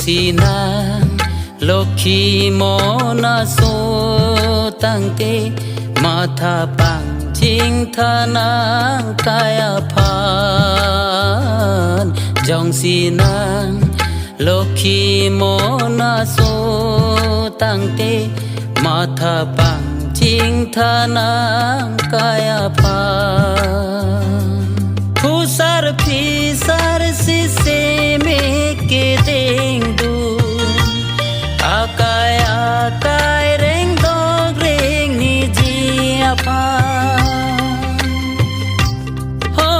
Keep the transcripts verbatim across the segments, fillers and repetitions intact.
Sinang Lokhi mon aso tangte, matha pangchingtha nang kai aphan. Jongsi nang Lokhi mon aso tangte, matha pangchingtha nang kai aphan. Phusar phisar si seme kedeng dun, akai akai rengdok reng niji aphan. Ho,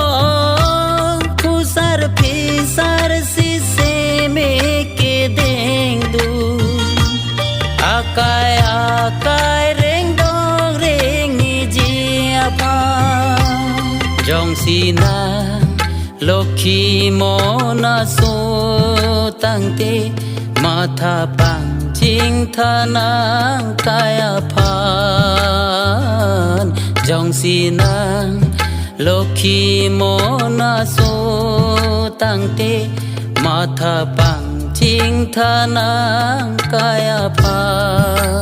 phusar phisar si seme kedeng dun, akai akai rengdok reng niji aphan. Jongsi nang Lokhi mon aso tangte, matha pangchingtha nang kai aphan. Jongsi nang Lokhi mon aso tangte, matha pangchingtha nang kai aphan.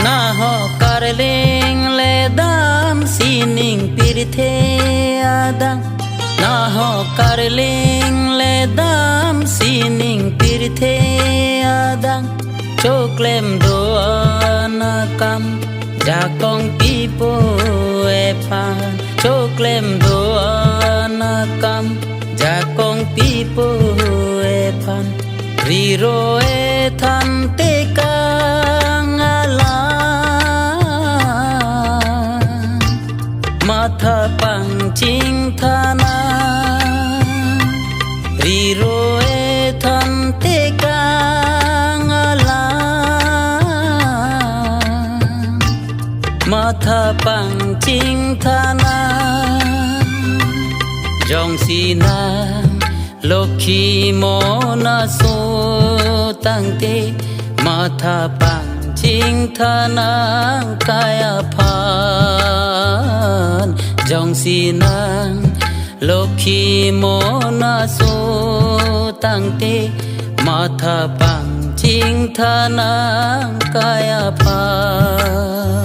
Nahok karleng le dam sining pirthe adang. Nahok karleng le dam sining pirthe adang. Choklem do-an akam jakong pipo ephan. Choklem do-an akam jakong pipo ephan. Riro ethan tekang alam, matha pangchingtha nang. Riro ethan tekang alam, matha pangchingtha nang. Jongsi nang Lokhi mon aso tangte, matha pangchingtha nang kai aphan. Jongsi nang Lokhi mon aso tangte, matha pangchingtha nang kai aphan.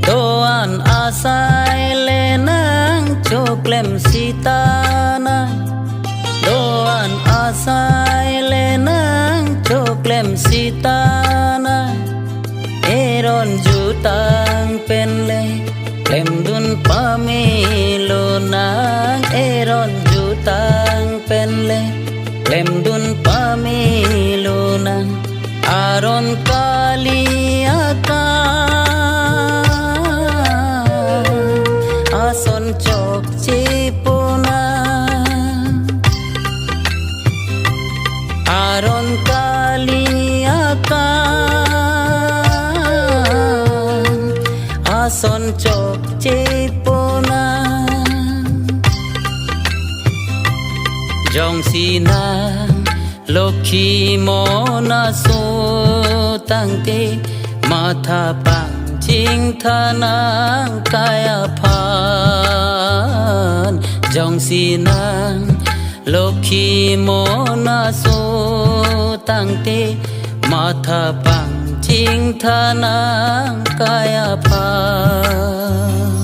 Do-an asai le nang choklem sita nang. Do-an asai le nang choklem sita nang. Eron jutang pen le klemdun pame lonang. Eron jutang pen le klemdun pame lonang. Aron kali akam ason chokche ponang. Aron kali akam ason chokche ponang. Jongsi nang Lokhi Shimon aso tangte matha pangchingtha nangkai aphan, jongsi nang Lokhi Mon aso tangte matha pangchingtha nangkai aphan.